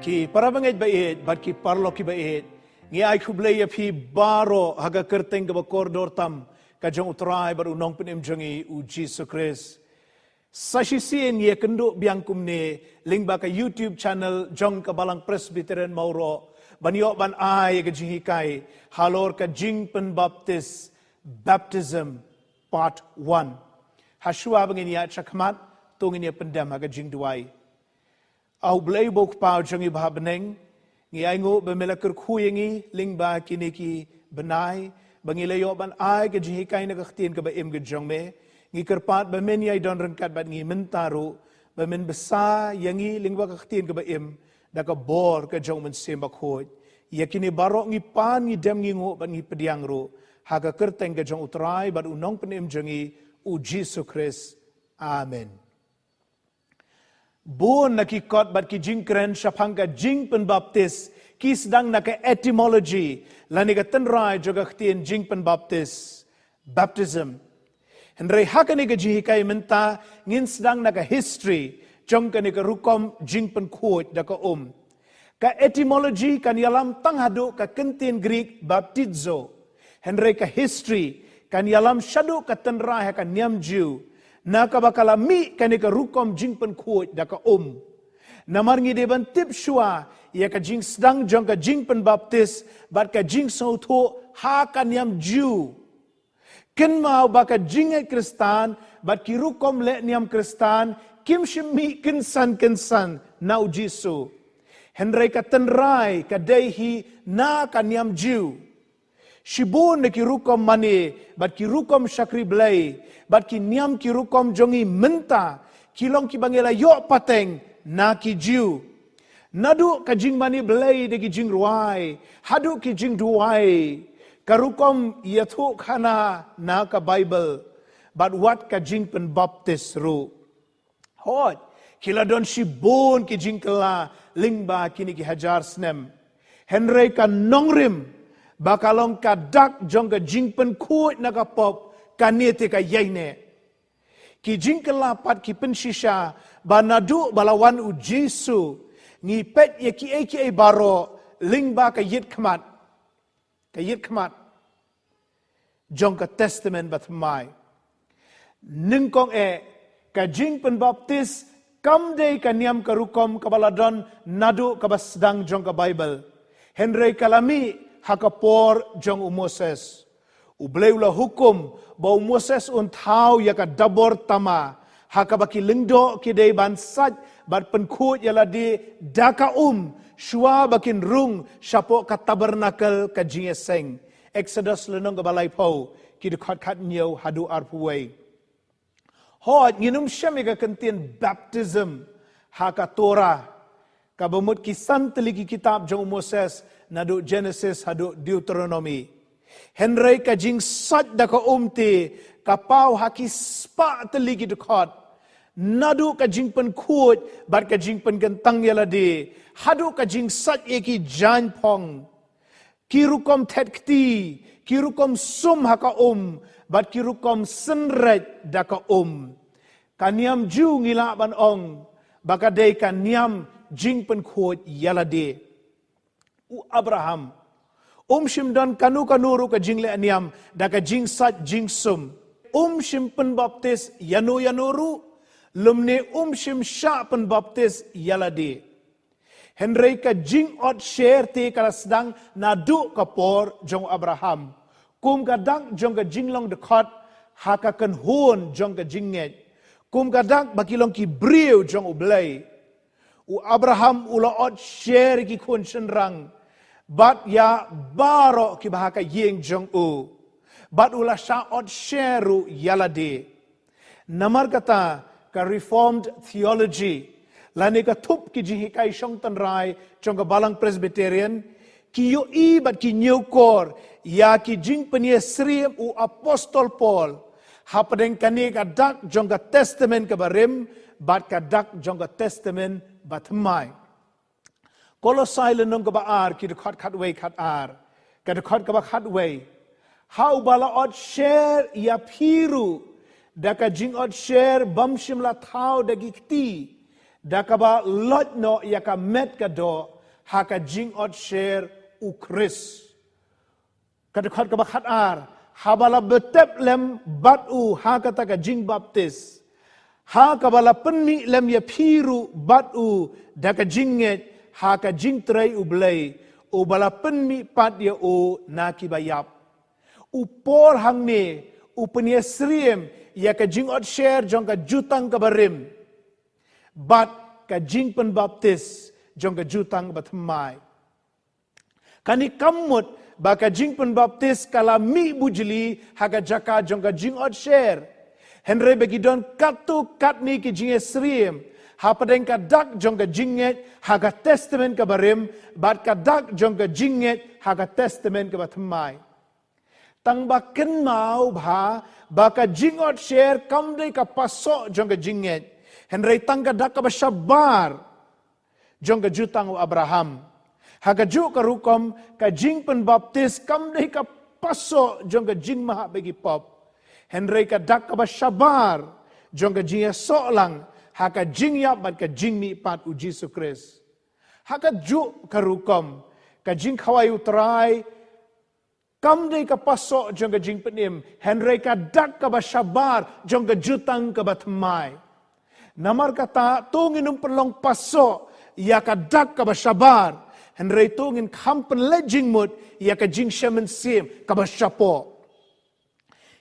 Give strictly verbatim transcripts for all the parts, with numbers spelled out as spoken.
Ki para bangeit ba ïeit bad ki paralok ki ba ïeit, ngi ai khublei ïa phi baroh ha ka kyrteng kaba kordor tam ka jong U Trai bad U Nongpynim jong ngi U Jisu Khrist. Sa shisien ngi ïakynduh biang kumne lyngba ka YouTube channel jong ka Balang Presbyterian Mawroh ban ïoh ban ai ka jinghikai halor ka jingpynbaptis, baptism, part one. Hashwa ba ngin ïaid shakhmat, to ngin ïa pyndem ha ka jingduwai. A U Blei U Kpa jong ngi ba ha bneng, ngi ainguh ba me la kyrkhu ïa ngi lyngba kine ki bnai ba ngi la ïoh ban ai ka jinghikai na ka ktien kaba im ka jong me. Ngi kyrpad ba men ïai don ryngkat bad ngi mynta ruh, ba men bsa ïa ngi lyngba ka ktien kaba im da ka bor ka jong U Mynsiem Bakhuid. Ïa kine baroh ngi pan, ngi dem, ngi nguh bad ngi pdiang ruh ha ka kyrteng ka jong U Trai bad U Nongpynim jong ngi U Jisu Khrist. Amen. Bun na ki kot bad ki jingkren shaphang ka jingpynbaptis ki sdang na ka etymology lane ka tynrai jong ka ktien jingpynbaptis, baptism. Hynrei ha kane ka jinghikai mynta ngin sdang na ka history jong kane ka rukom jingpynkhuid da ka um. Ka etymology kan ïalam tang haduh ka kyntien Greek baptizo. Hynrei ka history kan ïalam shaduh ka tynrai ha ka niam Jiw, na kaba ka la mih kane ka rukom jingpynkhuid da ka um. Namar ngi dei ban tip shuwa ïa ka jingsdang jong ka jingpynbaptis bad ka jingsngewthuh ha ka niam Jiw. Kynmaw ba ka jingngeit Khristan bad ki rukom leh niam Khristan kim shym mih kynsan kynsan na U Jisu. Hynrei ka tynrai ka dei hi na ka niam Jiw. Shibun na ki rukom mane bad ki rukom shakri Blei bad ki niam ki rukom jong ngi mynta ki long kiba ngi la ïoh pateng na ki Jiw. Naduh ka jingmane Blei da ki jingrwai haduh ki jingduwai, ka rukom ïathuhkhana na ka Baibl bad wat ka jingpynbaptis ruh. Hooid, ki la don shibun ki jingkylla lyngba kine ki hajar snem. Hynrei ka nongrim ba ka long ka dak jong ka jingpynkhuid na ka pop, kane te ka ïaineh. Ki jingkylla pat ki pynshisha ba naduh ba la wan U Jisu ngi peit ïa kiei kiei baroh lyngba ka ïit khmat, ka ïit khmat jong ka Testament Bathymmai. Nyngkong eh, ka jingpynbaptis kam dei ka niam ka rukom kaba la don naduh kaba sdang jong ka Baibl. Hynrei ka la mih ha ka por jong u Moses. U Blei u la hukum ba u Moses un thaw ïa ka dabor tama ha kaba ki lyngdoh ki dei ban sait bad pynkhuid ïa lade da ka um shuwa ba kin rung shapoh ka tabernacle ka jingïaseng. Exodus lynnong kaba laiphew, ki dkhot khathynñiew haduh arphew wei. Hooid, ngin ym shem ïa ka kyntien baptism ha ka Torah, kaba mut ki san tylli ki kitab jong u Moses, naduh Genesis haduh Deuteronomy. Hynrei ka jingsait da ka um te ka paw ha ki spah tylli ki dkhot, naduh ka jingpynkhuid bad ka jingpynkyntang ïa lade haduh ka jingsait ïa ki jaiñphong, ki rukom thet kti, ki rukom sum ha ka um bad ki rukom synreit da ka um. Ka niam Jiw ngi lah ban ong ba ka dei ka niam jingpynkhuid ïa lade. U Abraham um shym don kano kano ruh ka jingleh niam da ka jingsait jingsum. Um shym pynbaptis ïano ïano ruh, lymne um shym shah pynbaptis ïa lade. Hynrei ka jingot sher te ka la sdang naduh ka por jong u Abraham, kum ka dak jong ka jinglong dkhot ha ka kynhun jong ka jingngeit, kum ka dak ba ki long ki briew jong U Blei. U Abraham u la ot sher ïa ki khun shynrang bad ïa baroh kiba ha ka ïing jong u, bad u la shah ot sher ruh ïa lade. Namar kata, ka Reformed Theology lane ka thup ki jinghikai shong tynrai jong ka Balang Presbyterian ki ïohi bad ki ñiewkor ïa ki jingpynïasyriem u Apostol Paul hapdeng kane ka dak jong ka Testament kaba rim bad ka dak jong ka Testament Bathymmai. Kolosai lynnong kaba ar, ki dkhot khatwei khatar. Ka dkhot kaba khatwei: Ha uba la ot sher ïa phi ruh da ka jingot sher bym shym la thaw da ki kti, da kaba loit noh ïa ka met ka doh, ha ka jingot sher u Khrist. Ka dkhot kaba khat ar, haba la btep lem bad u ha kata ka jingbaptis, ha kaba la pynmih lem ïa phi ruh bad u da ka jingngeit ha ka jingtrei u Blei, uba la pynmih pat ïa u na kiba ïap. U Paul hangne u pynïasyriem ïa ka jingot sher jong ka jutang kaba rim bad ka jingpynbaptis jong ka jutang ba thymmai. Kane kam mut ba ka jingpynbaptis ka la mih bujli ha ka jaka jong ka jingot sher. Hynrei ba ki don katto katne ki jingïasyriem hapdeng ka dak jong ka jingngeit ha ka testament kaba rim bad ka dak jong ka jingngeit ha ka testament kaba thymmai. Tang ba kynmaw bha ba ka jingot sher kam dei ka pasoh jong ka jingngeit, hynrei tang ka dak kaba shabar jong ka jutang u Abraham. Ha kajuh ka rukom ka jingpynbaptis kam dei ka pasoh jong ka jingmahap bad ki pop, hynrei ka dak kaba shabar jong ka jingïasoh lang ha ka jingïap bad ka jingmihpat u Jisu Khrist. Ha kajuh ka rukom ka jingkhawai u Trai kam dei ka pasoh jong ka jingpynim, hynrei ka dak kaba shabar jong ka jutang kaba thymmai. Namar kata to ngin ym pynlong pasoh ïa ka dak kaba shabar, hynrei to ngin kham pynleit jingmut ïa ka jingshem mynsiem kaba shapoh.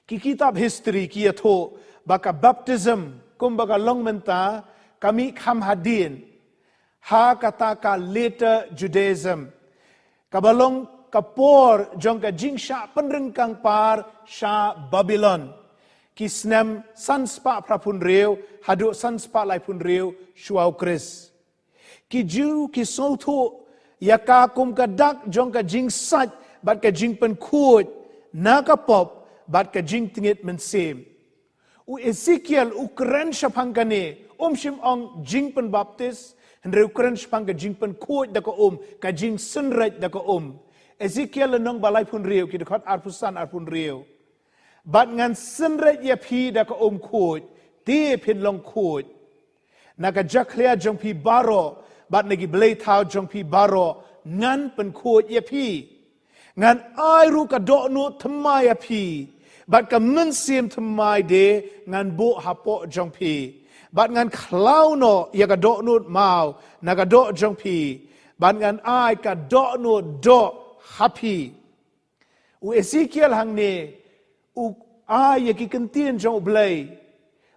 Ki kitab history ki ïathuh ba ka baptism kumba ka long mynta ka mih kham hadien ha kata ka later Judaism, kaba long ka por jong ka jingshah pynryngkang par sha Babilon, ki snem san spah phra phew hynriew haduh san spah lai phew hynriew shuwa u Khrist. Ki Jiw ki sngewthuh ïa ka kum ka dak jong ka jingsait bad ka jingpynkhuid na ka pop bad ka jingtngit mynsiem. U Ezekiel u kren shaphang kane, um shym ong jingpynbaptis, hynrei u kren shaphang ka jingpynkhuid da ka um, ka jingsynreit da ka um. Ezekiel lynnong ba lai phew hynriew, ki dkhot ar phew san ar phew hynriew. Bad ngan synreit ïa phi da ka um khuid, te phin long khuid. Na ka jakhlia jong phi baroh bad na ki blei thaw jong phi baroh ngan pynkhuid ïa phi. Ngan ai ruh ka dohnud thymmai ïa phi, bad ka mynsiem thymmai de ngan buh hapoh jong phi, bad ngan khlaw noh ïa ka dohnud maw na ka doh jong phi, bad ngan ai ka dohnud doh ha phi. U Ezekiel hangne u ai ïa ki kyntien jong U Blei.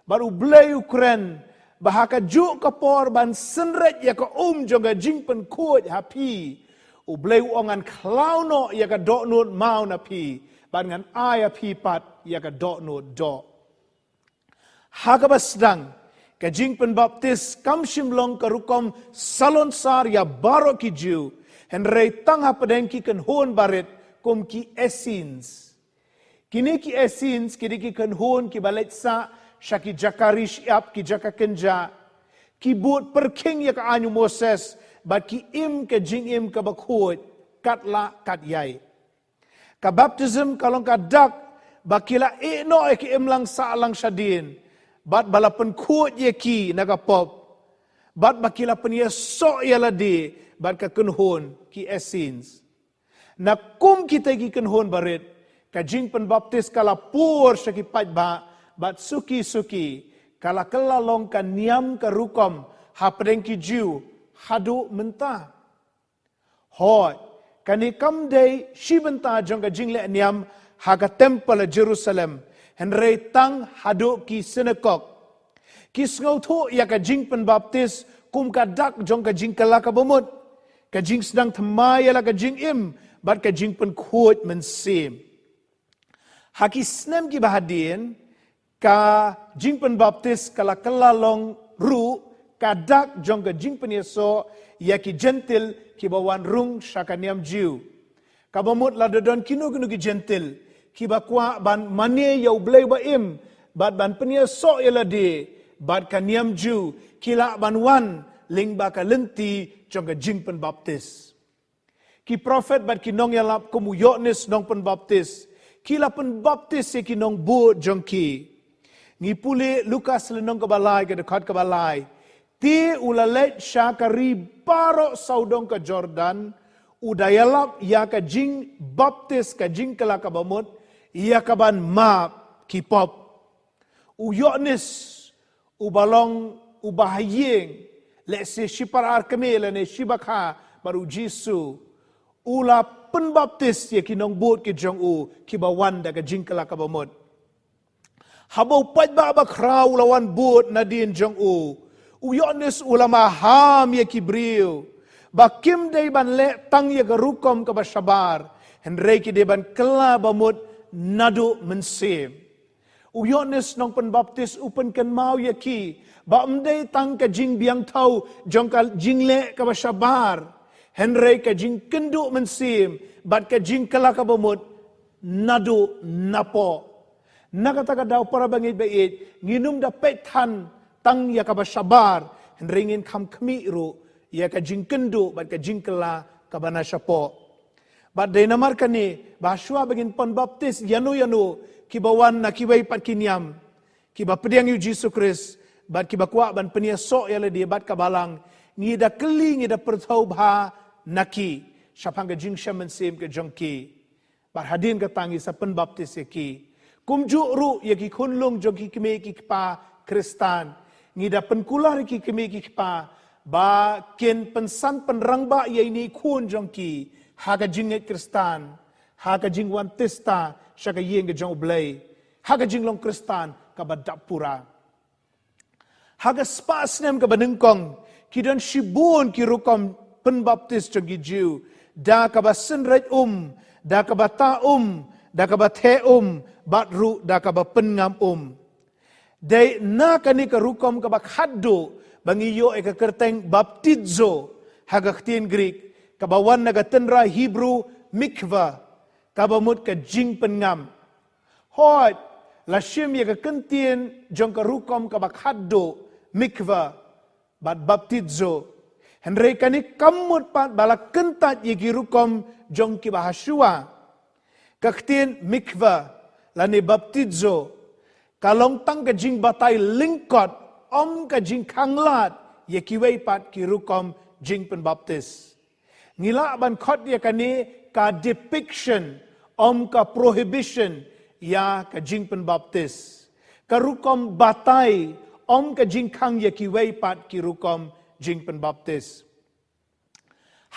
Bad U Blei u kren ba ha kajuh ka por ban synreit ïa ka um jong ka jingpynkhuid ha phi, U Blei u ong ngan khlaw noh ïa ka dohnud maw na phi, bad ngan ai ha phi pat ïa ka dohnud doh. Ha kaba sdang, ka jingpynbaptis kam shym long ka rukom salonsar ïa baroh ki Jiw, hynrei tang hapdeng ki kynhun barit kum ki Essenes. Kine ki Essenes ki dei ki kynhun kiba leit sah sha ki jaka ri shyiap, ki jaka kynjah, ki bud pyrkhing ïa ka aiñ u Moses, bad ki im ka jingim kaba khuid, kat lah kat ïai. Ka baptism ka long ka dak ba ki la ïeh noh ïa ka imlang sahlang shadien, bad ba la pynkhuid ïa ki na ka pop, bad ba ki la pynïasoh ïa lade bad ka kynhun, ki Essenes. Na kum kita ki kynhun barit, ka jingpynbaptis ka la pur sha ki paidbah, bad suki suki ka la kylla long ka niam ka rukom hapdeng ki Jiw haduh mynta. Hooid, kane kam dei shi bynta jong ka jingleh niam ha ka templ ha Jerusalem, hynrei tang haduh ki synagog. Ki sngewthuh ïa ka jingpynbaptis kum ka dak jong ka jingkylla kaba mut, ka jingsdang thymmai ïa la ka jingim, bad ka jingpynkhuid mynsiem. Ha ki snem kiba hadien, ka jingpynbaptis ka la kylla long ruh ka dak jong ka jingpynïasoh ïa ki Jentil kiba wan rung sha ka niam Jiw. Kaba mut lada don kino kino ki Jentil kiba kwah ban mane ïa U Blei ba im, bad ban pynïasoh ïa lade bad ka niam Jiw, ki lah ban wan lyngba ka lynti jong ka jingpynbaptis. Ki prophet bad ki nongïalap kum u Ïoannis Nongpynbaptis ki la pynbaptis ïa ki nongbud jong ki. Ngi pule Lukas lynnong kaba lai, ka dkhot kaba lai. Te u la leit sha ka ri baroh sawdong ka Jordan, u da ïalap ïa ka jingbaptis, ka jingkylla kaba mut, ïa kaban map ki pop. U Ïoannis, u ba long u ba ha ïing, lehse shipara ar kmie lane shiba kha bad u Jisu, u la pynbaptis ïa ki nongbud ki jong u, kiba wan da ka jingkylla kaba mut. Haba u paidbah bakhraw u la wan bud nadien jong u, u Ïoannis u la maham ïa ki briew ba kim dei ban leh tang ïa ka rukom kaba shabar, hynrei ki dei ban kylla ba mut naduh mynsiem. U Ïoannis nongpynbaptis u pynkynmaw ïa ki ba ym dei tang ka jingbiang thaw jong ka jingleh kaba shabar, hynrei ka jingkynduh mynsiem bad ka jingkylla kaba mut naduh napoh. Na kata ka daw, para bangeit ba ïeit, ngin ym da peit than tang ïa kaba shabar, hynrei ngin kham khmih ruh ïa ka jingkynduh bad ka jingkylla kaba na shapoh. Bad dei namar kane ba shuwa ba ngin pynbaptis ïano ïano, kiba wan na kiwei pat ki niam, kiba pdiang ïa u Jisu Khrist bad kiba kwah ban pynïasoh ïa lade bad ka Balang, ngi da kylli, ngi da pyrthaw bha na ki shaphang ka jingshem mynsiem ka jong ki. Bad hadien kata ngi sa pynbaptis ïa ki. Kumjuh ruh ïa ki khunlung jong ki kmie ki kpa Khristan, ngi da pynkular ïa ki kmie ki kpa ba kin pynsan pynrangbah ïa ine i khun jong ki ha ka jingngeit Khristan, ha ka jingwan tista sha ka ïing ka jong U Blei, ha ka jinglong Khristan kaba dap pura. Ha ka spah snem kaba nyngkong, ki don shibun ki rukom pynbaptis jong ki Jiw, da kaba synreit um, da kaba tah um, da kaba theh um, bad ruh da kaba pynngam um. Dei na kane ka rukom kaba khatduh ba ngi ïoh ïa ka kyrteng baptizo ha ka ktien Greek, kaba wan na ka tynrai Hebrew mikvah, kaba mut ka jingpynngam. Hooid, la shim ïa ka kyntien jong ka rukom kaba khatduh, mikvah bad baptizo. Hynrei kane kam mut pat ba la kyntait ïa ki rukom jong kiba ha shuwa. Ka ktien mikvah lane baptizo ka long tang ka jingbatai lyngkot, ym ka jingkhang lad ïa kiwei pat ki rukom jingpynbaptis. Ngi lah ban khot ïa kane ka depiction, ym ka prohibition ïa ka jingpynbaptis. Ka rukom batai, ym ka jingkhang ïa kiwei pat ki rukom jingpynbaptis.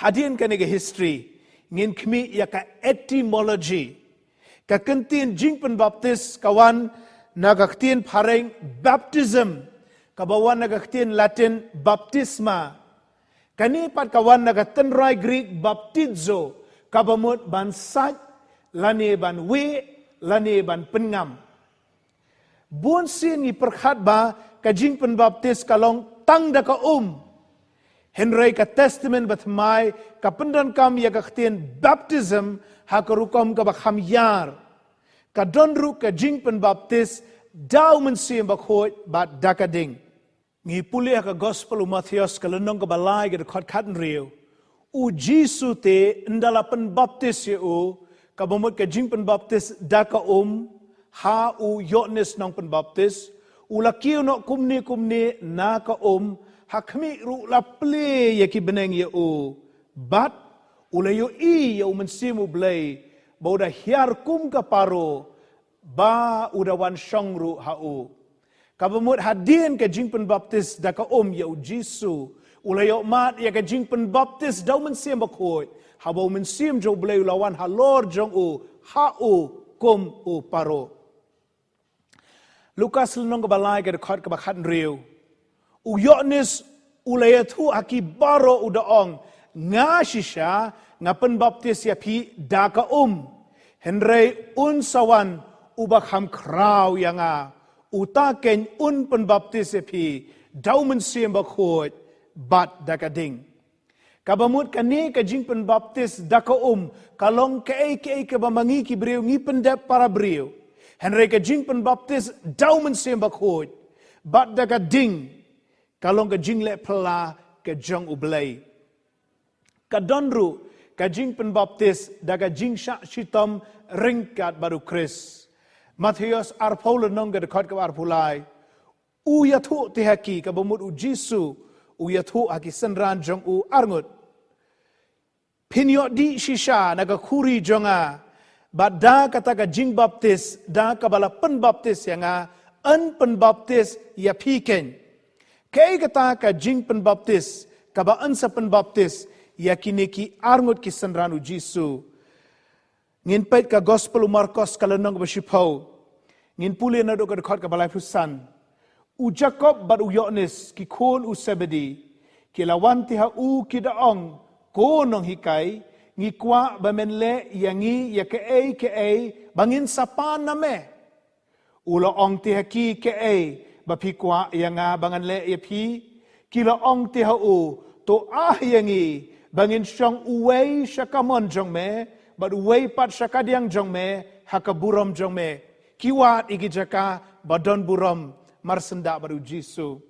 Hadien kane ka history, ngin khmih ïa ka etymology. Ka kyntien jingpynbaptis ka wan na ka ktien phareng baptism, kaba wan na ka ktien Latin baptisma. Kane pat ka wan na ka tynrai Greek baptizo, kaba mut ban sait, lane ban wieh, lane ban pynngam. Bun sien ngi pyrkhat ba ka jingpynbaptis ka long tang da ka um. Hynrei ka Testament Bathymmai ka pyndonkam ïa ka ktien baptism ha ka rukom kaba kham ïar. Ka don ruh ka jingpynbaptis da U Mynsiem Bakhuid bad da ka ding. Ngi pule ha ka Gospel u Mathaios, ka lynnong kaba lai, ka dkhot khathynriew. U Jisu te ynda la pynbaptis ïa u, kaba mut ka jingpynbaptis da ka um, ha u Ïoannis nongpynbaptis, u la kiew noh kumne kumne na ka um, ha khmih ruh la plie ïa ki bneng ïa u. Bad u la ïohi ïa U Mynsiem U Blei ba u da hiar kum ka paro, ba u da wan shong ruh ha u. Kaba mut hadien ka jingpynbaptis da ka um ïa u Jisu, u la ïoh mad ïa ka jingpynbaptis da U Mynsiem Bakhuid, haba U Mynsiem jong U Blei u la wan halor jong u, ha u kum u paro. Lukas lynnong kaba lai, ka dkhot kaba khathynriew. U Ïoannis u la ïathuh ha ki baroh, u da ong, nga shisha nga pynbaptis ïa phi da ka um. Hynrei un sa wan uba kham khraw ïa nga, uta keiñ un pynbaptis ïa phi da U Mynsiem Bakhuid bad da ka ding. Kaba mut kane ka jingpynbaptis da ka um ka long kaei kaei kaba ma ngi ki briew ngi pyndep para briew. Hynrei ka jingpynbaptis da U Mynsiem Bakhuid bad da ka ding ka long ka jingleh phylla ka jong U Blei. Ka don ruh ka jingpynbaptis da ka jingshah shitom ryngkat bad U Khrist. Mathaios arphew lynnong, ka dkhot kaba arphew lai. U ïathuh te ha ki, kaba mut U Jisu, U ïathuh ha ki synran jong u arngut, phin ïoh dih shisha na ka khuri jong nga, bad da kata ka jingbaptis, da kaba la pynbaptis ïa nga, yn pynbaptis ïa phi keiñ. Kaei kata ka jingpynbaptis kaba yn sa pynbaptis ïa kine ki arngut ki synran u Jisu? Ngin peit ka gospel u Markos ka lynnong kaba shiphew. Ngin pule naduh ka dkhot kaba laiphew san. U Jakob bad u Ïoannis ki khun u Sebedi, ki la wan te ha u, ki da ong, Ko nonghikai, ngi kwah ba men leh ïa ngi ïa kaei kaei ba ngin sa pan na me. U la ong te ha ki, Kaei ba phi kwah ïa nga ba ngan leh ïa phi? Ki la ong te ha u, To ah ïa ngi ba ngin shong uwei sha kamon jong me, bad uwei pat sha kadiang jong me, ha ka burom jong me. Ki wad ïa ki jaka ba don burom marsyndah bad u Jisu.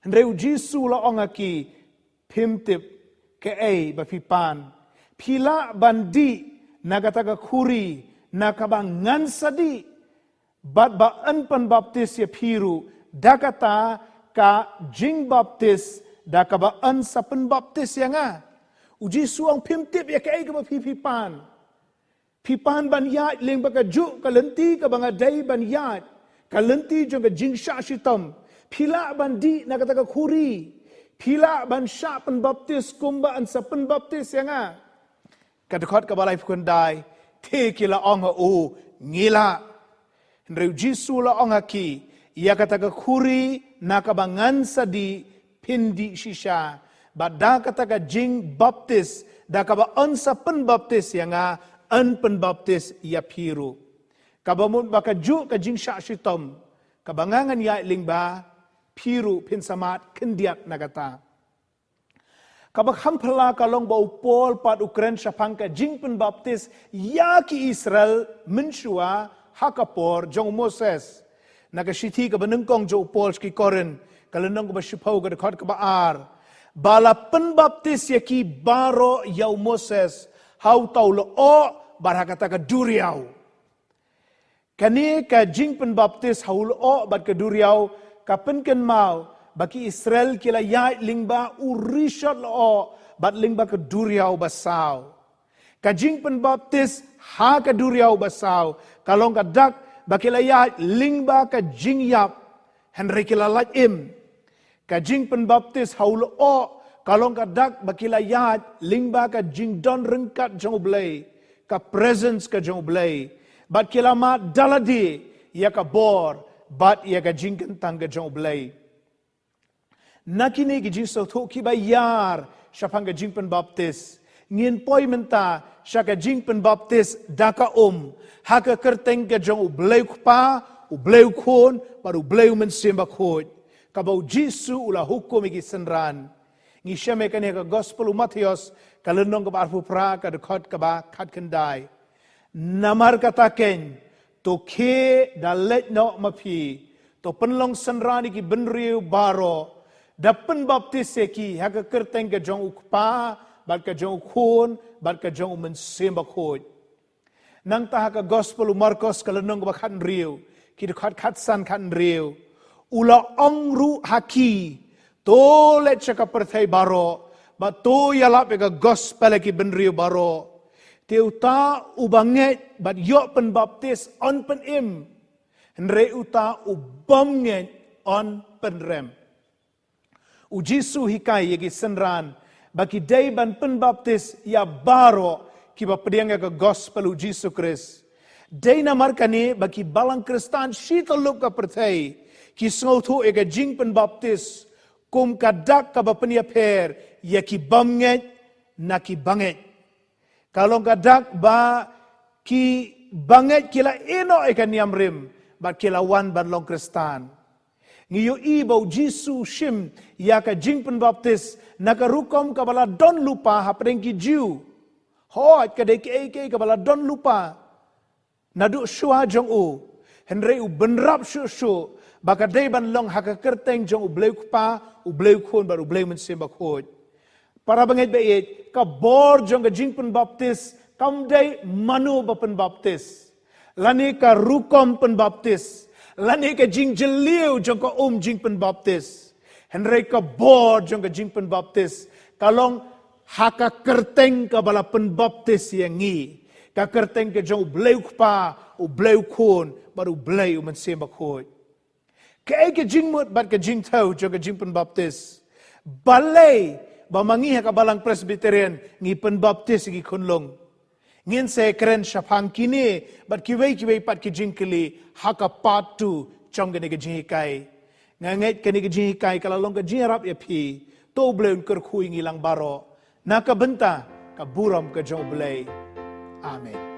Hynrei u Jisu u la ong ha ki, Phim tip kaei ba phi pan. Phi lah ban dih na kata ka khuri na kaba ngan sa dih, bad ba yn pynbaptis ïa phi ruh da kata ka jingbaptis da kaba yn sa pynbaptis ïa nga. U Jisu u ong, Phim tip ïa kaei kaba phi, phi pan. Phi pan ban ïaid lyngba kajuh ka lynti kaba nga dei ban ïaid, ka lynti jong ka jingshah shitom. Phi lah ban dih na kata ka khuri. Phi lah ban shah pynbaptis kumba yn sa pynbaptis ïa nga. Ka dkhot kaba laiphew khyndai, te ki la ong ha u, Ngi lah. Hynrei u Jisu u la ong ha ki, Ïa kata ka khuri na kaba ngan sa dih, phin dih shisha, bad da kata ka jingbaptis da kaba yn sa pynbaptis ïa nga, yn pynbaptis ïa phi ruh. Kaba mut ba kajuh ka jingshah shitom kaba nga ngan ïaid lyngba, phi ruh phin sa mad khyndiat na kata. Kaba kham phylla ka long ba u Paul pat u kren shaphang ka jingpynbaptis ïa ki Israel mynshuwa ha ka por jong u Moses. Na ka shithi kaba nyngkong jong u Paul sha ki Korinth, ka lynnong kaba shiphew, ka dkhot kaba ar, ba la pynbaptis ïa ki baroh ïa u Moses ha uta u lyoh bad ha kata ka duriaw. Kane ka jingpynbaptis ha u lyoh bad ka duriaw ka pynkynmaw ba ki Israel ki la ïaid lyngba u rishot lyoh bad lyngba ka duriaw basaw. Ka jingpynbaptis ha ka duriaw basaw ka long ka dak ba ki la ïaid lyngba ka jingïap, hynrei ki la lait im. Ka jingpynbaptis ha u lyoh ka long ka dak ba ki la ïaid lyngba ka jingdon ryngkat jong u Blei, ka presence ka jong u Blei, bad ki la mad da lade ïa ka bor bad ïa ka jingkyntang ka jong u Blei. Na kine ki jingsngewthuh kiba ïar shaphang ka jingpynbaptis, ngin poi mynta sha ka jingpynbaptis da ka um ha ka kyrteng ka jong u Blei u Kpa, u Blei u Khun bad u Blei u Mynsiem Bakhuid, kaba u Jisu u la hukum ïa ki synran. Ngi shem ïa kane ha ka gospel u Mathaios, ka lynnong kaba arphew phra, ka dkhot kaba khatkhyndai. Namar kata keiñ, to khie da leit noh ma phi, to pynlong synran ïa ki bynriew baroh, da pynbaptis ïa ki ha ka kyrteng ka jong u Kpa bad ka jong u Khun bad ka jong u Mynsiem Bakhuid. Nangta ha ka gospel u Markos, ka lynnong kaba khathynriew, ki dkhot khatsan khathynriew, u la ong ruh ha ki, to leit sha ka pyrthei baroh bad to ïalap ïa ka gospel ïa ki bynriew baroh. Te uta uba ngeit bad ïoh pynbaptis yn pynim, hynrei uta u bym ngeit yn pynrem. U Jisu u hikai ïa ki synran ba ki dei ban pynbaptis ïa baroh kiba pdiang ïa ka gospel u Jisu Khrist. Dei namar kane ba ki balang Khristan shi tyllup ka pyrthei ki sngewthuh ïa ka jingpynbaptis kum ka dak kaba pynïapher ïa ki bym ngeit na ki bangeit. Ka long ka dak ba ki bangeit ki la ïehnoh ïa ka niam rim bad ki la wan ban long Khristan. Ngi ïohi ba u Jisu u shim ïa ka jingpynbaptis na ka rukom kaba la don lypa hapdeng ki Jiw. Hooid, ka dei kaei kaei kaba la don lypa naduh shuwa jong u, hynrei u bynrap shuh shuh ba ka dei ban long ha ka kyrteng jong u Blei u Kpa, u Blei u Khun bad u Blei u Mynsiem Bakhuid. Para bangeit ba ïeit, ka bor jong ka jingpynbaptis kam dei mano ba pynbaptis, lane ka rukom pynbaptis, lane ka jingjylliew jong ka um jingpynbaptis, Hynrei ka bor jong ka jingpynbaptis ka long ha ka kyrteng kaba la pynbaptis ïa ngi, ka kyrteng ka jong U Blei U Kpa, U Blei U Khun bad U Blei U Mynsiem Bakhuid. Kaei ka jingmut bad ka jingthew jong ka jingpynbaptis? Balei ba ma ngi ha ka Balang Presbyterian ngi pynbaptis ïa ki khunlung? Ngin sa kren shaphang kine bad kiwei kiwei pat ki jingkylli ha ka part two jong kane ka jinghikai. Nga ngeit kane ka jinghikai ka la long ka jingïarap ïa phi. To U Blei un kyrkhu ïa ngi lang baroh na ka bynta ka burom ka jong U Blei. Amen.